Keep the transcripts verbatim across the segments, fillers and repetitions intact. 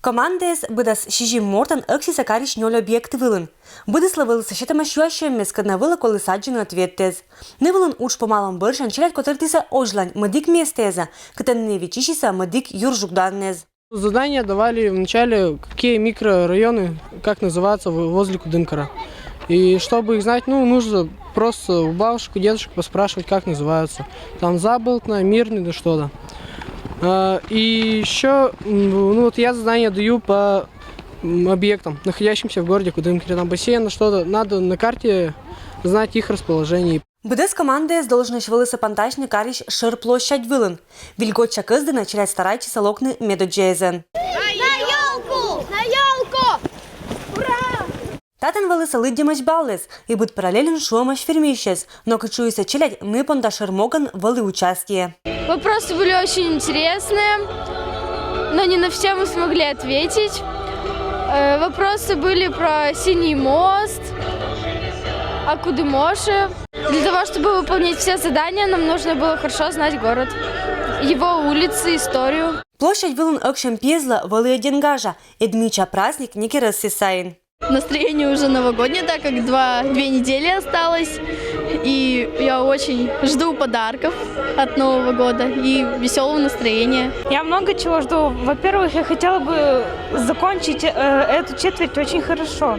Командаэз быдас сизим мортан ӧксисӧ карис нёль объект вылын. Быдэслы вӧлі сетӧмаӧсь юасьӧммес, кӧд на вылӧ коліс аддзыны ответтэз. Ны вылын удж помалӧм бӧрсянь челядь котыртісӧ озьлань мӧдік местаэзӧ, кытӧн нӧ виччысисӧ мӧдік юр жугданнэз. Задания давали вначале, какие микрорайоны, как называются возле Кудымкара. И чтобы их знать, ну, нужно просто у бабушек, у дедушек поспрашивать, как называются. Там Заболотная, Мирный, да что-то. И еще, ну вот я задание даю по объектам, находящимся в городе Кудымкаре. Там бассейн, что-то. Надо на карте знать их расположение. Быдэс командаэз должность вылысӧ пантасьны карис шӧр площадь вылын. Вильготча кӧс дінӧ челядь старайтчисӧ локны медоддзаэзӧн. На ёлку! На ёлку! Ура! Татӧн вӧлі сӧ лыддьӧмӧсь баллыс, и быд параллельын шуӧмаӧсь фермисьӧс, но кыдз шуисӧ челядь, ны понда шӧр могӧн вӧлі участие. Вопросы были очень интересные, но не на все мы смогли ответить. Вопросы были про Синий мост, о Кудымаше. Для того, чтобы выполнять все задания, нам нужно было хорошо знать город, его улицы, историю. Площадь вылын ӧксьӧм пиэзлӧ вӧлі ӧдйӧн гажа, ӧд мича праздник некерӧсйӧ сайын. Настроение уже новогоднее, так как два, две недели осталось. И я очень жду подарков от Нового года и веселого настроения. Я много чего жду. Во-первых, я хотела бы закончить э, эту четверть очень хорошо.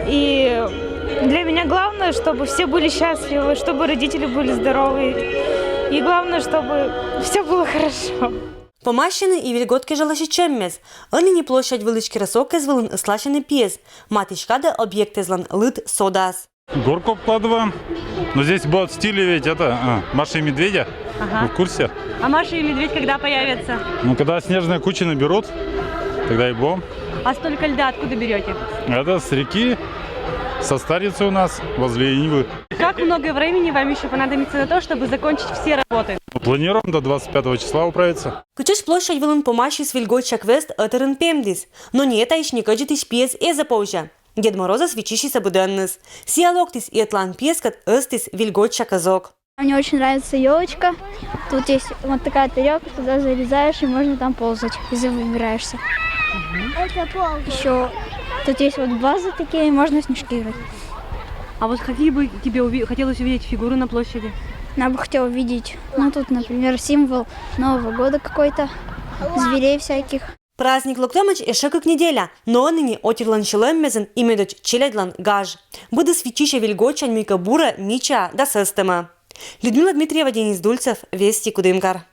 И для меня главное, чтобы все были счастливы, чтобы родители были здоровы. И главное, чтобы все было хорошо. Помасьӧны и вильгот кежлӧ сэтчӧммес. Ӧні нин площадь вылысь керосокӧз вылын ӧтлаасьӧны пиэз. Матысь кадӧ объектэзлӧн лыд содас. Горку обкладываем. Но здесь будут в стиле ведь это, а, Маша и Медведя. Ага. Вы в курсе? А Маша и Медведь когда появятся? Ну, когда снежные кучи наберут, тогда и будем. А столько льда откуда берете? Это с реки, со старицы у нас, возле Иньвы. Как много времени вам еще понадобится на то, чтобы закончить все работы? Ну, планируем до двадцать пятого числа управиться. Кытчӧдз площадь вылын помасис вильготча квест ӧтарӧн пемдіс, но нин этайысь некӧдзытысь пиэз эз повзьӧ. Дед Морозӧс виччысис быдӧнныс. Сійӧ локтіс и ӧтлаын пиэскӧд ӧзтіс вильготча кӧзок. Мне очень нравится елочка. Тут есть вот такая тарелка, туда залезаешь, и можно там ползать, если выбираешься. Еще тут есть вот базы такие, можно в снежки играть. А вот какие бы тебе уви- хотелось увидеть фигуры на площади? Я бы хотела увидеть, ну, тут, например, символ Нового года какой-то, зверей всяких. Праздник локтӧмӧдз ещӧ кык неделя, но ӧні нин отирлӧн сьӧлӧммезйын и медодз челядьлӧн гаж. Быдыс виччысьӧ вильготчаньӧн, мыйкӧ бурӧ, мичаа да сӧстӧмӧ. Людмила Дмитриева, Денис Дульцев, Вести, Кудымкар.